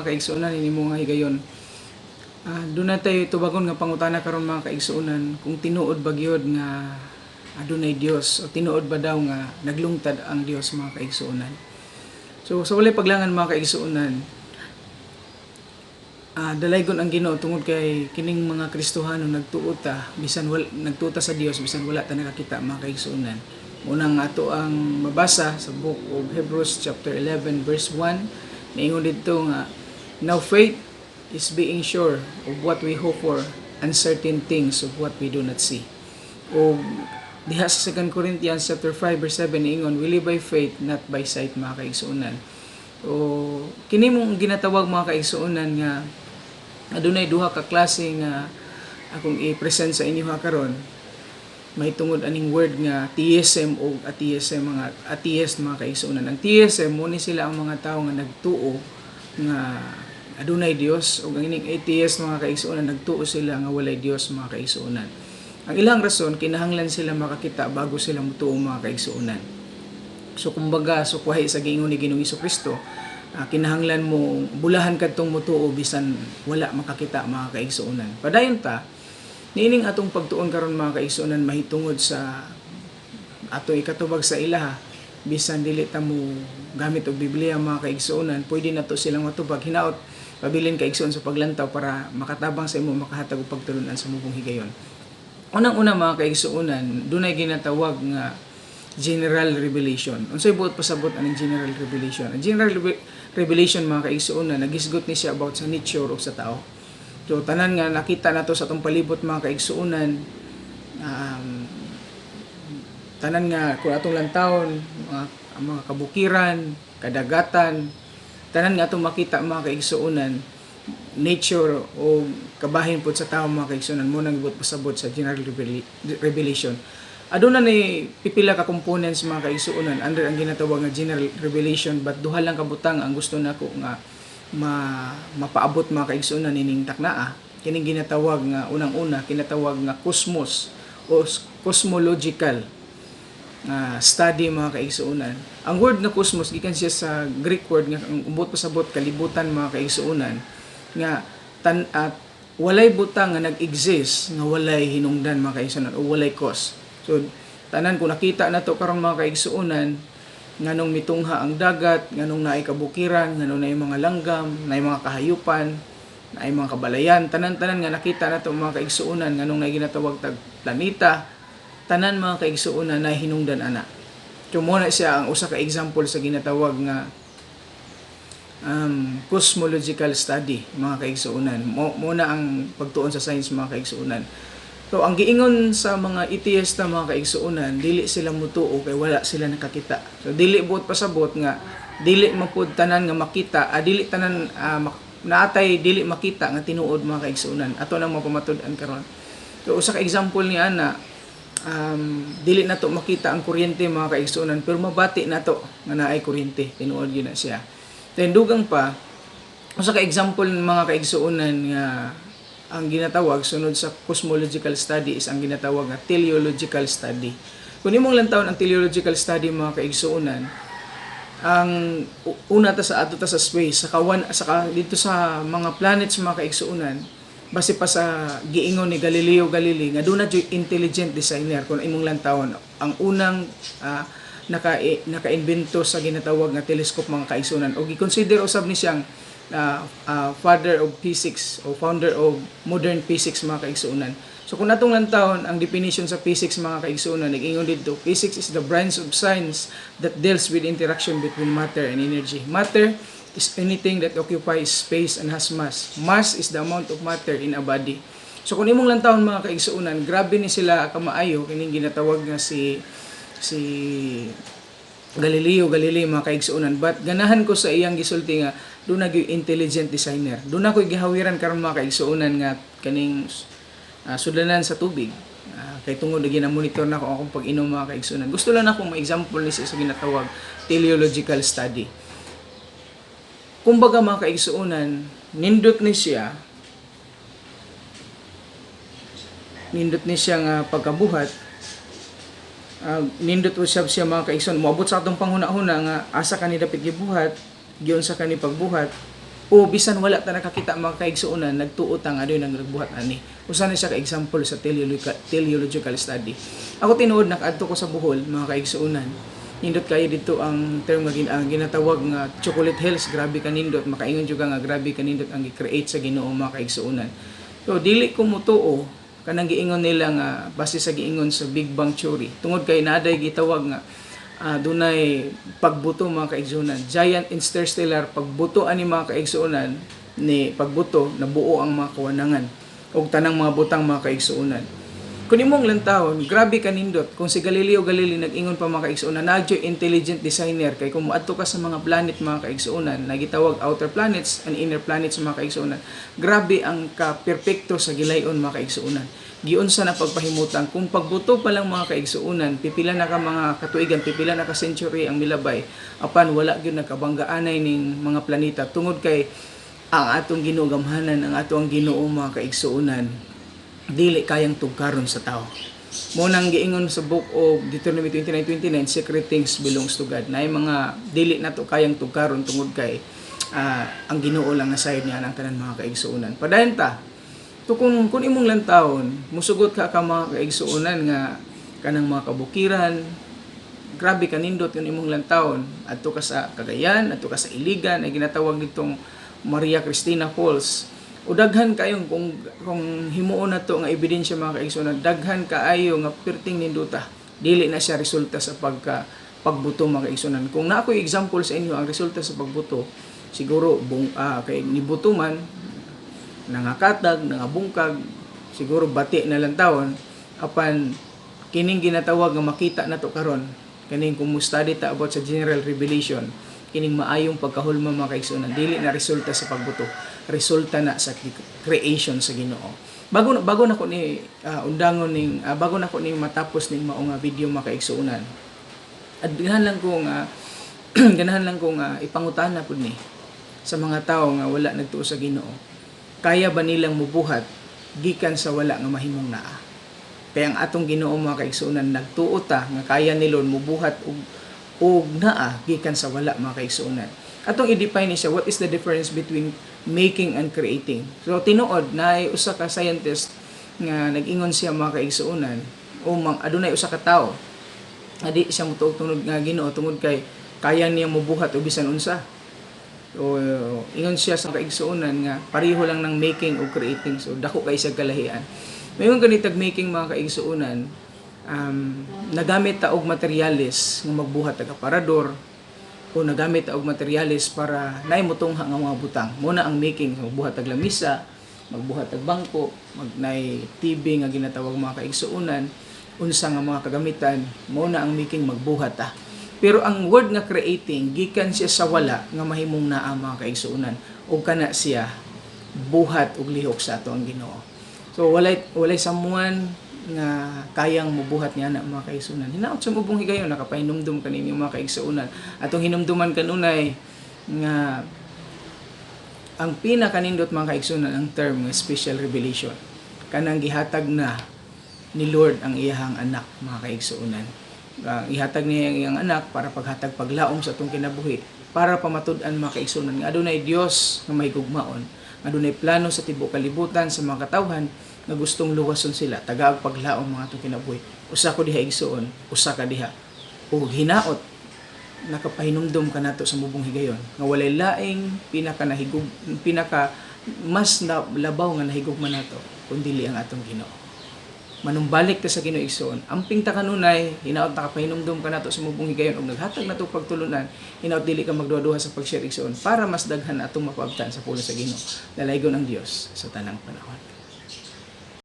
Mga kaigsuonan, ini mo nga higayon. Duna tay tubagon nga pangutana karon, mga kaigsuonan, kung tinuod ba gyud nga adunay Dios o tinuod ba daw nga naglungtad ang Dios, mga kaigsuonan. So sa walay paglangan, mga kaigsuonan, dalaygon ang Ginoo tungod kay kining mga Kristohano nagtuo ta bisan wal, nagtuo ta sa Dios bisan wala ta nakakita, mga kaigsuonan. Unang ato ang mabasa sa Book of Hebrews chapter 11 verse 1, niingon didto nga, "Now faith is being sure of what we hope for and certain things of what we do not see." O diha sa 2 Corinthians chapter 5 verse 7, niingon, "We live by faith, not by sight," mga kaigsuonan. O kini mong ginatawag, mga kaigsuonan, nga adunay duha ka klase nga akong i-present sa inyo ha karon may tungod aning word nga theism o atheism, mga atheist, mga kaigsuonan. Ang theism mo ni sila ang mga tawo nga nagtuo nga adunay Dios, ug ang ining atheist, mga kaigsuonan, nagtuo sila nga walay Dios, mga kaigsuonan. Ang ilang rason, kinahanglan sila makakita bago sila mutuo, mga kaigsuonan. So kumbaga, sukwahi sa giingon ni Ginoong Kristo, kinahanglan mo bulahan kadtong mutuo bisan wala makakita, mga kaigsuonan. Padayon ta niining atong pagtuon karon, mga kaigsuonan, mahitungod sa ato ikatubag sa ilaha bisan dili ta mo gamit og Biblia, mga kaigsuonan, pwede na to silang matubag. Hinaot pabilin, kaigsuon, sa paglantaw para makatabang sa imo makahatag og pagtulunan sa mubong higayon. Unang-una, mga kaigsuonan, dunay ginatawag nga general revelation. Unsay buot pasabot aning general revelation? Ang general revelation, mga kaigsuonan, nagisgot ni siya about sa nature o sa tao. So tanan nga nakita nato sa atong palibot, mga kaigsuonan, tanan nga kung atong lantawon, ang mga kabukiran, kadagatan, tanan nga atong makita, mga kaigsuonan, nature o kabahin pod sa tao, mga kaigsuonan, mo nang ibot pasabot sa general revelation. Aduna ni pipila ka components, mga kaigsuonan, under ang ginatawag nga general revelation, but duha lang ka butang ang gusto nako nga mapaabot, mga kaigsuonan, ining taknaa. Kining ginatawag nga unang-una, kinatawag nga cosmos o cosmological study, mga kaigsuonan. Ang word nga cosmos gikan siya sa Greek word nga ang buot pasabot kalibutan, mga kaigsuonan, nga tan at walay butang nga nag-exist nga walay hinungdan, mga kaigsuonan, o walay cause. So tanan kung nakita nato karon, mga kaigsuonan, nganong mitungha ang dagat, nganong naay kabukiran, nganong naay mga langgam, naay mga kahayupan, naay mga kabalayan, tanan-tanan nga nakita nato, mga kaigsuonan, nganong naay ginatawag tag planeta, tanan, mga kaigsuonan, na hinungdan ana. So mo na siya ang usa ka example sa ginatawag nga cosmological study, mga kaigsuonan. Mo na ang pagtuon sa science, mga kaigsuonan. So ang giingon sa mga atheista, mga kaigsuonan, dili sila mutuo kay wala sila nakakita. So dili buot pasabot nga dili mapud tanan nga makita, dili tanan naatay dili makita nga tinuod, mga kaigsuonan. Ato nang mapamatud-an karon. So usa ka example ni ana, dili nato makita ang kuryente, mga kaigsuonan, pero mabati nato nga naay kuryente, tinuod gyud na siya. Then dugang pa, usa ka example, mga kaigsuonan, nga ang ginatawag sunod sa cosmological study is ang ginatawag nga teleological study. Kung imong lantawon ang teleological study, mga kaigsuonan, ang una ta sa ato ta sa space, sa kawan, sa dito sa mga planets, mga kaigsuonan, base pa sa giingon ni Galileo Galilei nga duna jud intelligent designer. Kung imong lantawon ang unang naka-imbento sa ginatawag nga telescope, mga kaigsuonan, o gi-consider usab ni siyang father of physics o founder of modern physics, mga kaigsuonan. So kung atong lantawon ang definition sa physics, mga kaigsuonan, nag-ingon didto, "Physics is the branch of science that deals with interaction between matter and energy. Matter is anything that occupies space and has mass. Mass is the amount of matter in a body." So kung imong lantawon, mga kaigsuonan, grabe ni sila kamaayo kining ginatawag nga si Galileo Galilei, mga kaigsuonan. But ganahan ko sa iyang gisulti nga duna gyud intelligent designer. Duna ko'y gihawiran karon, mga kaigsuonan, nga kaning sudlanan sa tubig. Kay tungod na gina-monitor na ko akong pag-inom, mga kaigsuonan. Gusto lang akong ma-example ni siya sa ginatawag teleological study. Kumbaga, mga kaigsuonan, nindot ni siya nga pagkabuhat, nindot usab siya, mga kaigsoon, moabot sa atong panghuna-huna nga asa kani dapit gibuhat, giunsa kani pagbuhat. O bisan wala ta nakakita, mga kaigsuonan, nagtuo ta nga adunay nagbuhat ani. Usa na siya ka example sa teleological study. Ako tinuod, nakaadto ko sa Bohol, mga kaigsuonan. Nindot kayo dito ang term nga ang ginatawag nga Chocolate Hills. Grabe kanindot, makaingon jud ka nga grabe kanindot ang gi-create sa Ginoo, mga kaigsuonan. So dili ko motuo kanang giingon nila nga base sa giingon sa Big Bang Theory tungod kay naa day gitawag nga dunay pagbuto, mga kaigsuonan, giant interstellar pagbuto ani, mga kaigsuonan. Ni pagbuto, nabuo ang mga kawanangan ug tanang mga butang, mga kaigsuonan. Kung imong lantawon, grabe kanindot. Kung si Galileo Galilei nag-ingon pa, mga kaigsuonan, naa juy intelligent designer, kay kung moadto ka sa mga planet, mga kaigsuonan, na gitawag outer planets and inner planets, mga kaigsuonan, grabe ang ka-perpekto sa gilayon, mga kaigsuonan. Giunsa na pagpahimutang kung pagbuto pa lang, mga kaigsuonan, pipila na ka mga katuigan, pipila na ka century ang milabay, apan wala gyud nagkabanggaanay ning mga planeta tungod kay ang atong Ginoo gamhanan, ang atong Ginoo, mga kaigsuonan, dili kayang tugkaron sa tao. Mo nang giingon sa Book of Deuteronomy 29:29, "Secret things belongs to God." Naay mga dili nato kayang tugkaron tungod kay ang Ginoo lang nga sayod niya ang tanan, mga kaigsuonan. Padayon ta. To kung imong lantawon, musugot ka mga kaigsuonan, nga kanang mga kabukiran, grabe kanindot kung imong lantawon. Adto ka sa Cagayan, adto ka sa Iligan, ay ginatawag ditong Maria Cristina Falls. O daghan kayong kung himuon na to nga ebidensya, mga kaigsuonan, daghan kaayo nga perting ninduta. Dili na siya resulta sa pagbuto, mga kaigsuonan. Kung naa ko'y example sa inyo ang resulta sa pagbuto, siguro bung kay nibuto man, nangakatag, nangabungkag, siguro bati na lang tawon, apan kining ginatawag nga makita nato karon, kaning kung mo study ta about sa general revelation, kining maayong pagkahulma, mga kaigsuonan, dili na resulta sa pagbuto, resulta na sa creation sa Ginoo. Bago na ko ni undangon ning bago na ko ni matapos ning mao nga video, mga kaigsuonan. At ganahan lang ko nga ipangutana pud ni sa mga tao nga wala nagtuo sa Ginoo. Kaya ba nilang mubuhat gikan sa wala nga mahimong naa? Kaya ang atong Ginoo, mga kaigsuonan, nagtuo ta nga kaya nilon mubuhat og naa gikan sa wala, mga kaigsuonan. Atong i-define ni siya, what is the difference between making and creating? So tinuod naay usa ka scientist nga nag-ingon siya, mga kaigsuonan, o mang adunay usa ka tawo nga di siya motuo tungod nga Ginoo tungod kay kaya niya mubuhat og bisan unsa. So ingon siya sa kaigsuonan nga pareho lang ng making o creating. So dako kay siya kalahian. Mayon ganitag making, mga kaigsuonan, nagamit ta og materyales nga magbuhat og aparador o nagamit ta og materyales para naay motungha nga mga butang. Mo na ang making, magbuhat og lamisa, magbuhat og bangko, mag naay TV nga ginatawag, mga kaigsuonan, unsa nga mga kagamitan, mo na ang making, magbuhat ta. Pero ang word nga creating, gikan siya sa wala nga mahimong naa, mga kaigsuonan, ug kana siya buhat og lihok sa ato ang Ginoo. So walay someone nga kayang mubuhat niya na, mga kaigsuonan. Hinaot sa mubong higayon nakapahinumdum kaninyo, mga kaigsuonan. Atong hinumduman kanunay nga ang pinakanindot, mga kaigsuonan, ang term nga special revelation. Kanang gihatag na ni Lord ang iyahang anak, mga kaigsuonan. Ihatag niya ang iyang anak para paghatag paglaom sa atong kinabuhi, para pamatud-an, mga kaigsuonan, nga adunay Dios nga mahigugmaon, nga adunay plano sa tibuok kalibutan sa mga katawhan nga gustong luwason sila, tagaag paglaom mga atong kinabuhi. Usa ko diha, igsuon, usa ka diha. Ug hinaot nakapahinumdum ka nato sa mubong higayon nga walay laing pinaka nahigug pinaka mas na, labaw nga nahigugma nato kun dili ang atong Ginoo. Manumbalik ta sa Ginoo, igsoon. Amping ta kanunay, hinaot nakapahinumdum ka nato sa mubong higayon ug naghatag nato pagtulunan. Hinaot dili ka magduha-duha sa pag-share, igsoon, para mas daghan atong mapaabtan sa pulong sa Ginoo. Dalaygon ang Dios sa tanang panahon.